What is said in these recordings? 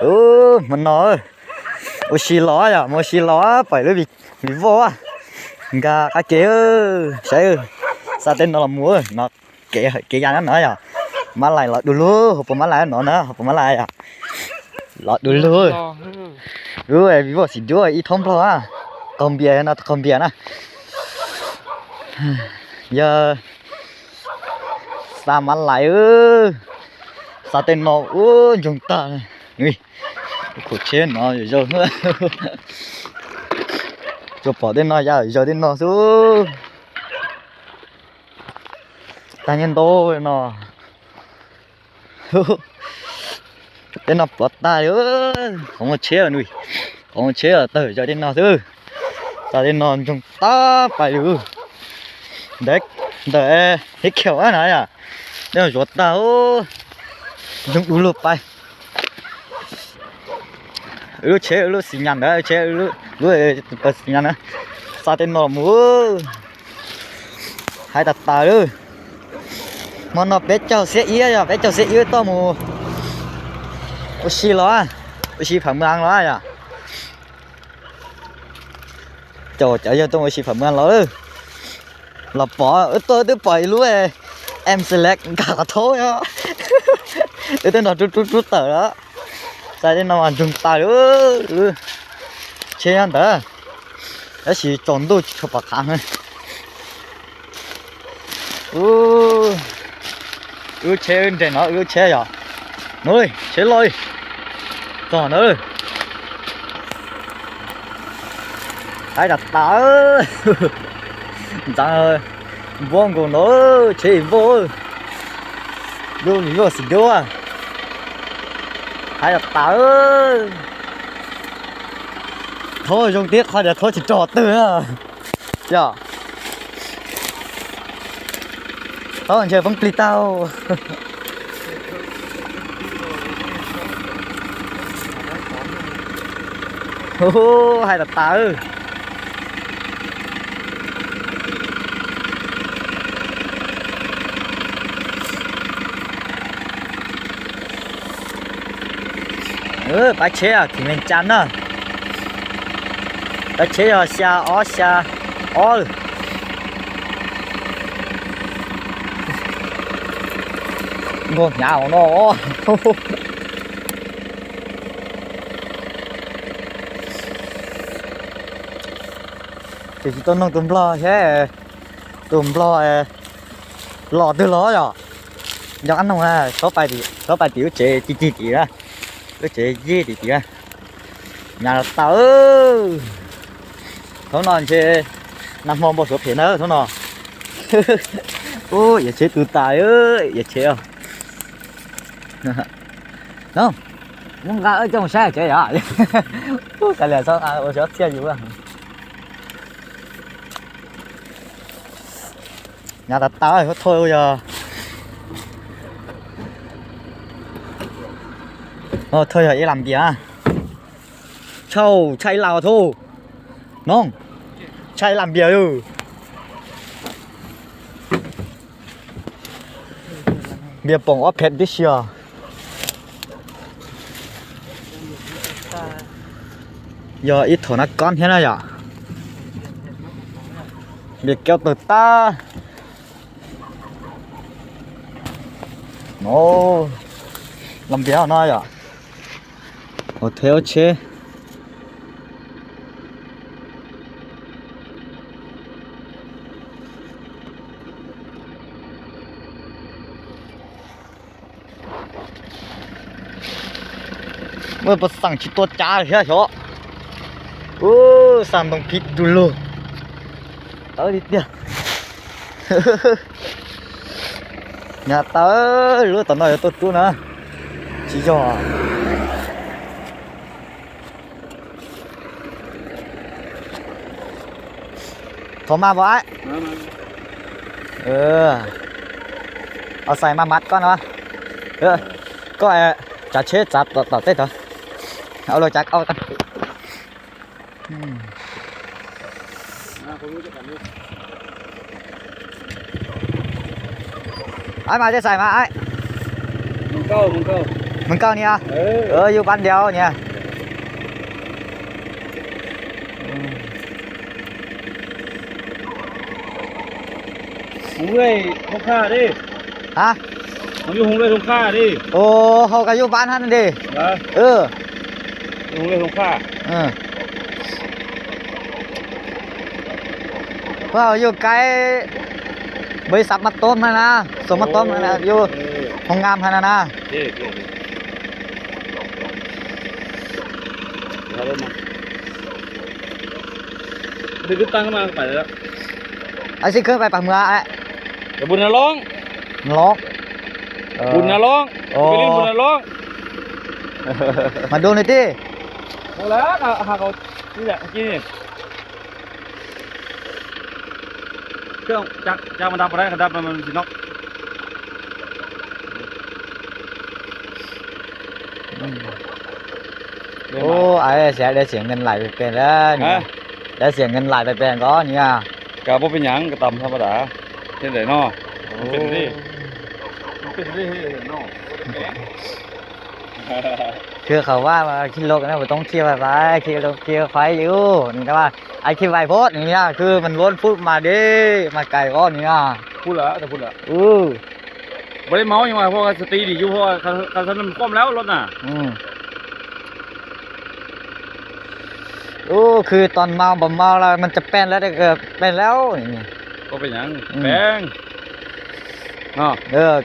Ub, hmo no ua si los yom, mus ua si los pom lub Vivo nkag qab kev, saib, xa tej no los mus no, kev, kev ya no no yom. Mab lais los du lug, hauv paus mab lais no na, hauv paus mab lais yom, los du lug. Lub Vivo xim duab ib thaub nplog, qaug npias no, qaug npias na. Yog xa mab lais, xa tej no ub ntsoog tag. Khuam tsheb no yam zaus, tsuas pom tej no yam zaus tej no xwb. Tag nyob ntau no. Tej no plov tag li, qhov muag tsheb, qhov muag tsheb tawg zog tej no xwb. Tag tej no ntsoog tab pais li. Ntawm, ntawm hib khiaum na yom, tej no zuav tag, ntsoog du lug pais. Wb lub tsheb, wb lub xim nyas ntawd, tsheb, lub, lub pas xim nyas na, xa tej no mus. Hais tas tas lawm. Hmo no peb caug xiab ib yog peb caug xiab ib tuaj mus ua si los, ua si Pham Maj los yom. Caum cov yawg tuaj ua si Pham Maj los, los pom wb tuaj twb pom ib lub em Select nkag qhov thaub, wb twb nrog rub rub rub tawm los. Xa tej no mas ntsoog tas li. Tsheb nyob ntawd, tab sis tsaus ntuj tsis tshua pom qab. Wb lub tsheb nres no, wb lub tsheb yog, no, tsheb loj li, txog ntawd. Haib tas tas, ntxeev npuab nkaus no, tsheb Evo, lub Vivo xim duab. Haib tas tas, thaub zoo thiab qhov tias thaub tsis rog twg. Yog, thaub ntshe poob plig tag. Haib tas tas. Pab tsheb Kim Meng Cam na. Pab tsheb yog xya ob xya ob lawm. Nkaug hnyav no. Ces tsis tau noog tus nplog thiab, tus nplog los twg los yom? Nco qab noog, txhob pais tim lub tsev cig cig tim na, lub tsev yig tim tim na. Nyas los tau. Thaum no ntshe nag hmo npau suav phem na thaum no. Ub, yawm tsheb tu tas, yawm tsheb os. No, muab nqa coj mus saib tsev yom. Ub, kav liam txhob nqa ua tsis txhiaj yus. Nyas tas tas, thauj yog, thauj yog ib lam npias. Tshauj, tshaj ib lam thauj. No, tshaj ib lam npias. Npias poom ob phev tib si os. Yog ib thaum nab kob thiab na yom. Npias kiaub tawg tag. No, los npias no yom. Hauv tsev, hauv tsev. Muaj pos xeem tsis tua cav thiab xyov. Ub, xeem ntoo phib du lug. Tawv li tiag. Nyas tawv, lub tom no yuav tuaj rub na. Tsis yog. Thov maj npau aib. Os, xais maj maj koj no. Koj tsav tsheb tsav tom tej tod. Ua lus cas. Aib mas, tej xais mas aib. Mws koj niag, yus pab ntiav niag. Hov, hauv koj yus pab hab ne. Yus kaib npawj xav mab toob hab na, xav mab toob hab na, yus hoo ngam hab na na. Ab xib khwb pais pam mws, pus na loob, pus na loob, mas du nws tij. Ub, ai, xav dab xiam nkees lais pes pes lawm, dab xiam nkees lais pes pes nkaus niag. Koj puas pib nyav, koj tam thab pas tas thiab ntawm no. Khwv qhov vaj mas khij loj na, puas toob khij vaj vaj, khij loj khij qhuav li ub, nws tab mas ai khij vais phom nws yog khwv mas luab phub mas deb mas kais koj nws yog. Puas li maub yus mas, ub, khwv tos maus npaum maus los mas tsis peem lawm, peem lawm.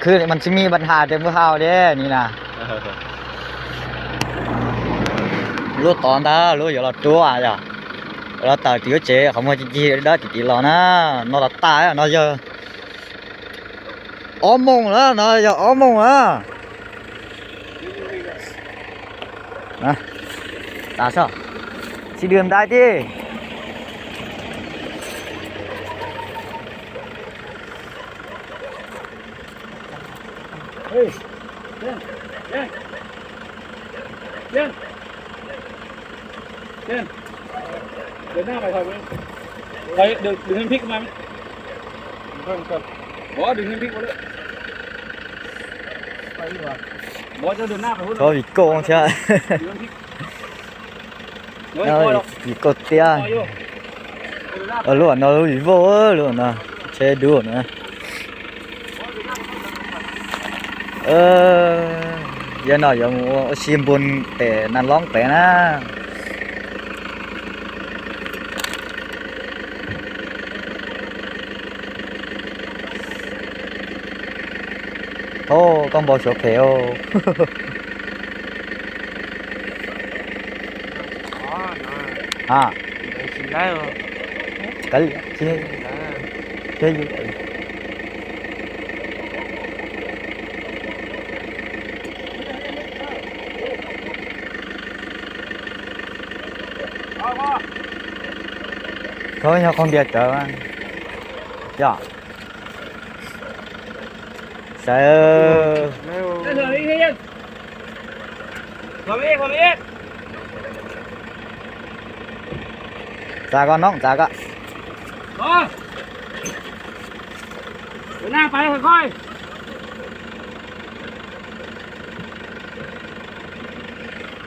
Khwv mas tsis muaj pab has tias muaj hau li ni na. Lub tod ntag lub yuav los rua yog, los tawm tim lub tsev qhov muag ci ci dawb tim tim los na. No los tas no yog ob moos na, no yog ob moos na. Tas soj, sib dwb ntais tij. Tsob vim kauj thiab. Vim kauj tiab. Lub no lub vim voj, lub no tsheb dub na. Yog no yuav mus ua si npun pem Nas Loob pem na. Thov koj npau suav phem os. Thov nyob qhov ntiag tsawv. Yog sawv. Txav koj noob, txav koj.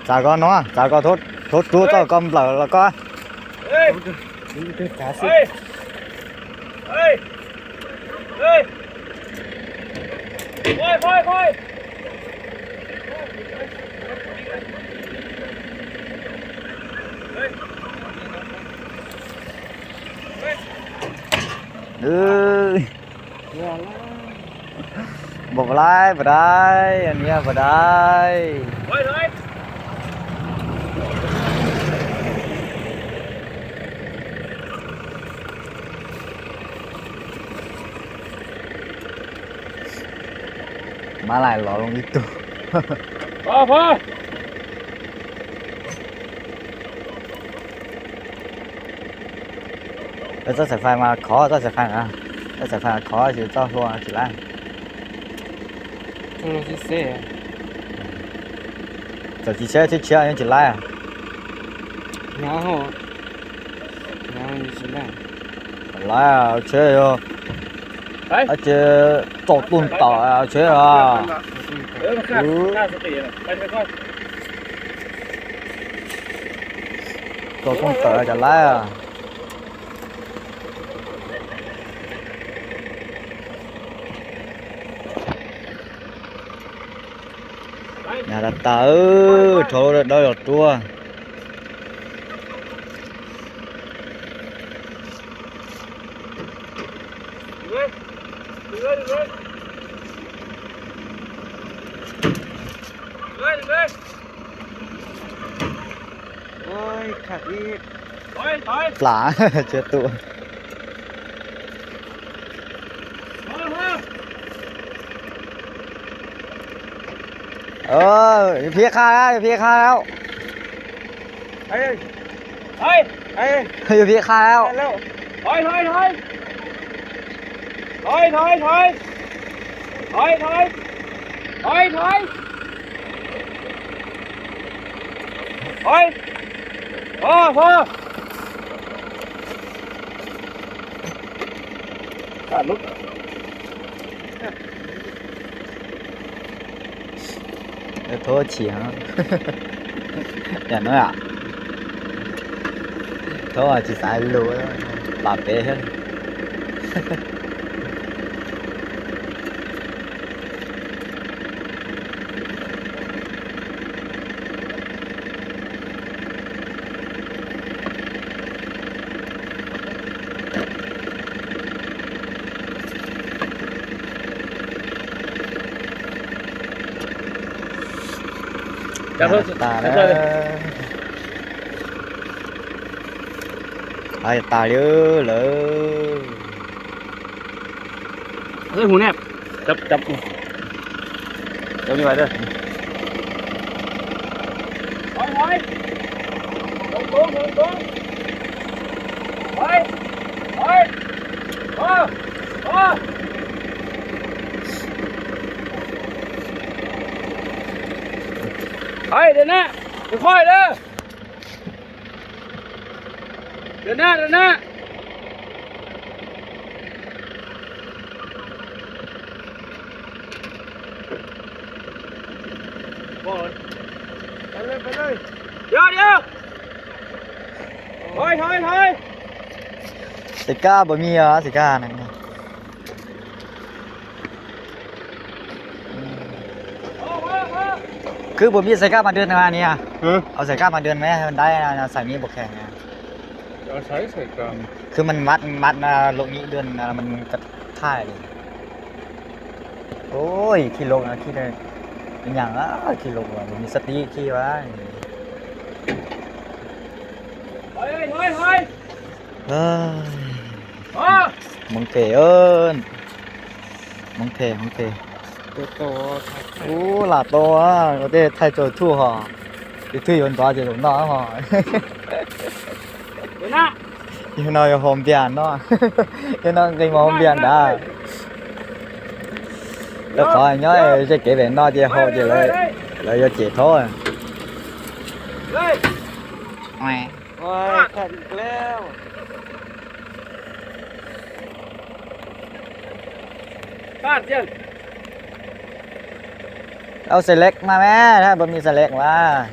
Txav koj noob, txav koj, thov rua txoj koj nplawm los koj. Npam laib pam dai, niam pam dai. Mab laim los zoo ib tug. Txoj xaim fais mas khov, txoj xaim fais, txoj xaim fais khov, txoj hlua tsis laib. Txawm tsis tshiab, tshiab tshiab yeej tsis laib. Laib tsheb yog, ces tsaus tuj ntaum tsheb os. Ub, tau txooj tawm cov laib. Nyav tas tas, rhaub dawb los ruaj. Plam, tsis tu. Yus phiv qha, yus phiv qha lauj. Yus phiv qha lauj. Thaub chim, yam no, thaub tsis xav lus, pam pem thiab. Tas lawm, tas li lawm. Hais, rau na, rau qhov na, rau na, rau na. Xaim kab puas muaj, xaim kab na. Khwb puas muaj xaim kab mas dwm na niam? Au xaim kab mas dwm mas dai, xaim muaj puas kheev. Khwb mas vaj vaj lub ib dwm mas ka thaij li. Ui, khi lus no khi, nyam khi lus puas muaj xab tib khi vaj. Hmoob phem, Hmoob phem, Hmoob phem. Ub, lam tau tej thaij rau YouTube ho, YouTube yuav ntxov ces zaum no ho. Yog no yog haus npias no, yog no nqis mus haus npias nrad. Rau qhov nyob ze kev pem no ces haus ces lawv yuav cem thaub. Au xaim leb mas me, puas muaj xaim leb mas.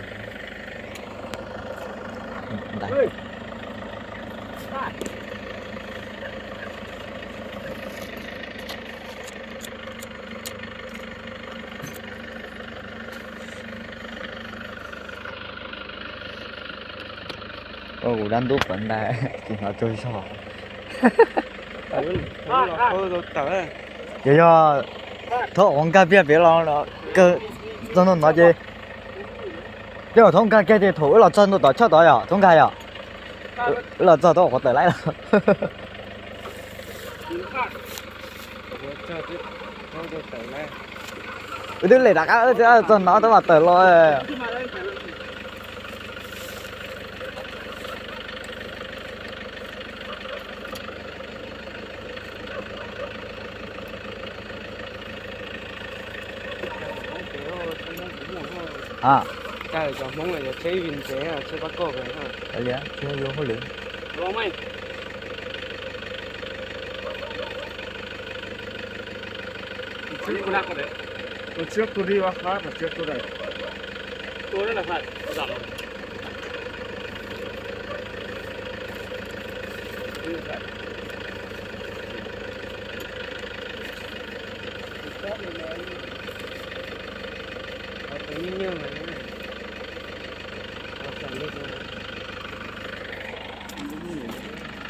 Kuv dab ntub pov ntais tsis hnov tsaug zog. Yog, yog thaub ua nkag piaj pem los kawg txog ntua tod ces, yog thaub nkag kiag ces thaum wb los txog ntua tom choj tod yom, thaub nkag yom. Wb los txog thaub qhuav tawm laib los. Wb twb lem rov qab txog no thaub mam tawm los. Tuas tsiab tuaj li ua qab, tuas tsiab tuaj dais. Tuaj dais.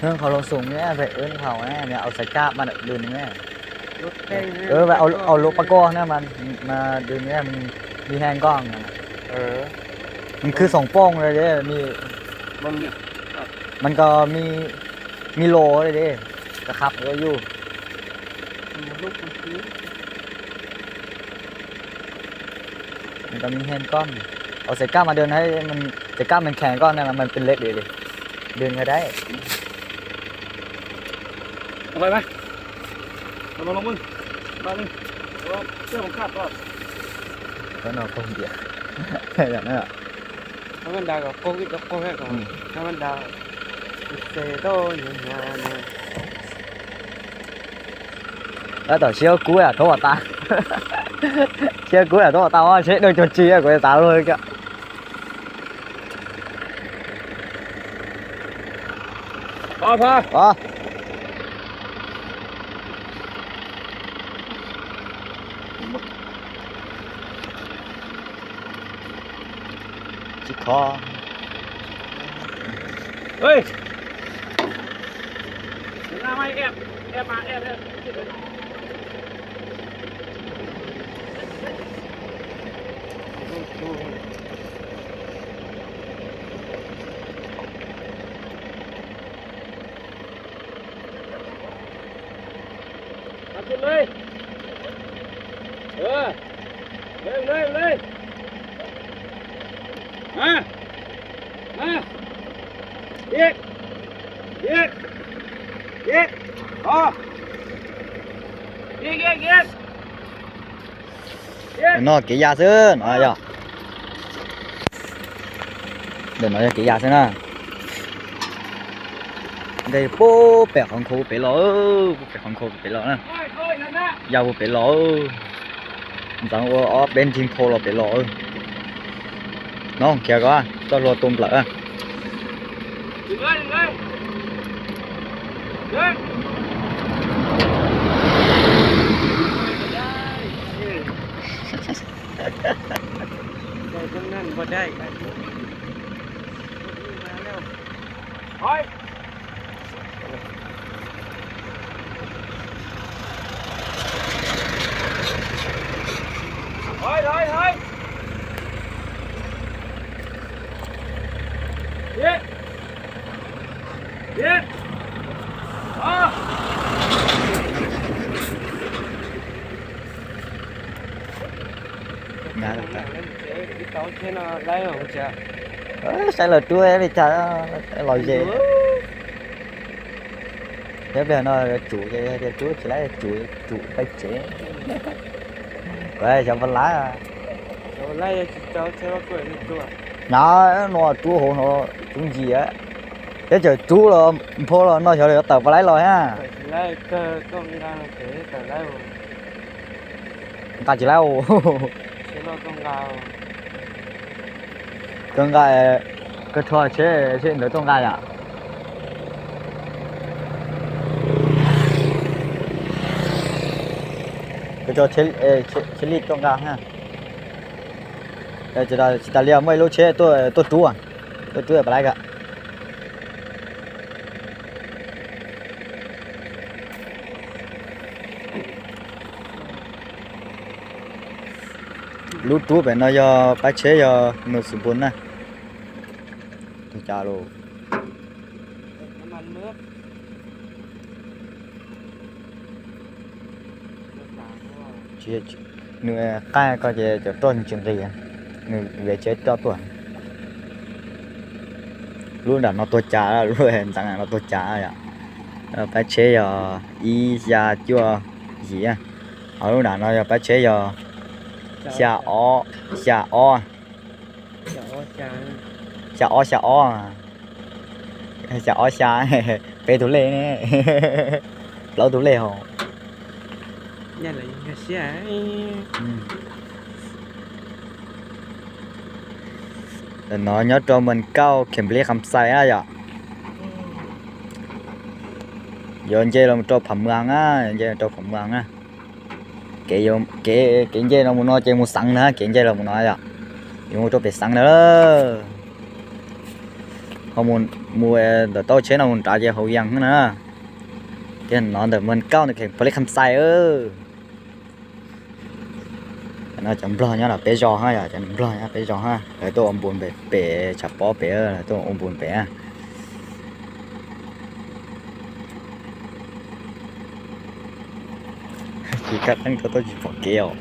Hwj, qhov loo xoom ne, pem wb thaum ne, nws au xaiv kab mas dws ne. Au lub pab koj na, mas dws ne, mi heej koj. Nws khwv xoom pooj li, mas koj mi los li, koj khab yuj. Nws koj mi heej koj, au xaiv kab mas dws, xaiv kab mas kheev koj na, mas pes leb li, dws koj dais. Koj no koj ntiam. Tab tom siab kub yam thuab pas tas. Siab kub yam thuab pas tas, seb dej cuag tsi kuv xav luag kiag. Tsis khov. No kev ya xwb no yog. Ntawm no yog kev ya xwb na. Ntawm pub pem qhov nkhaus pem los, pub pem qhov nkhaus pem los na. Ya pub pem los. Ntxeev ua ob peb nrig nphau los pem los. No khiav ko, txoj hlua tu nplawm. Saib lawv rub li cas los ze. Thiab pliag no tsum ces tias rub tsis laib, tsum, tsum peb tsev. Kuv xyov puas laib. Nyob no rub hauv no rub ntsis, teb txawm rub los nphau los no xyov yuav tawm puas laib los na. Nqa tsis laib. Kawg nqa, kawg rho tsheb, tsheb ntawd tuaj nqa yom. Kawg rho tsheb lij tuaj nqa. Tsis tas li muaj ib lub tsheb tuaj rub, tuaj rub puas laib kawg. Lub rub pem no yog pab tsheb yog Nus Xus Npus na. Tus cas los. Nws qaij ko ces cov roj tsis nqis, nws ve tsheb roj tuaj. Lub nram no tuag cas, lub ntxeev no tuag cas yom. Pab tsheb yog ib xya cuaj yim, ho lub nram no yog pab tsheb yog xya ob, xya ob, xya ob, xya ob, xya ob, xya, peb tus lej ne, plaub tus lej hos. Nyob lawv nkag siab. Ntawm no nyob rau Moos Kauj, Kheem Plis Kham Xais na yom. Yuav nce los rau Phav Muas na, yuav nce los rau Phav Muas na. Kev, kev nce los mus no ces mus xeev na, kev nce los mus no yom. Yuav mus rau pem xeev na. Ho mus ntawm tauj tsheb no mus nrad ces Hauv Vias na. Ces no ntawm Moos Kauj ntawm Kheem Plis Kham Xais. No cov Nplog nyob los peb zos ha, yog cov Nplog nyob peb zos ha, lawv tuaj ua npus pem, pem tshav pob pem, lawv tuaj ua npus pem. Tsis kaj qeej tau tuaj tsis pom kev os.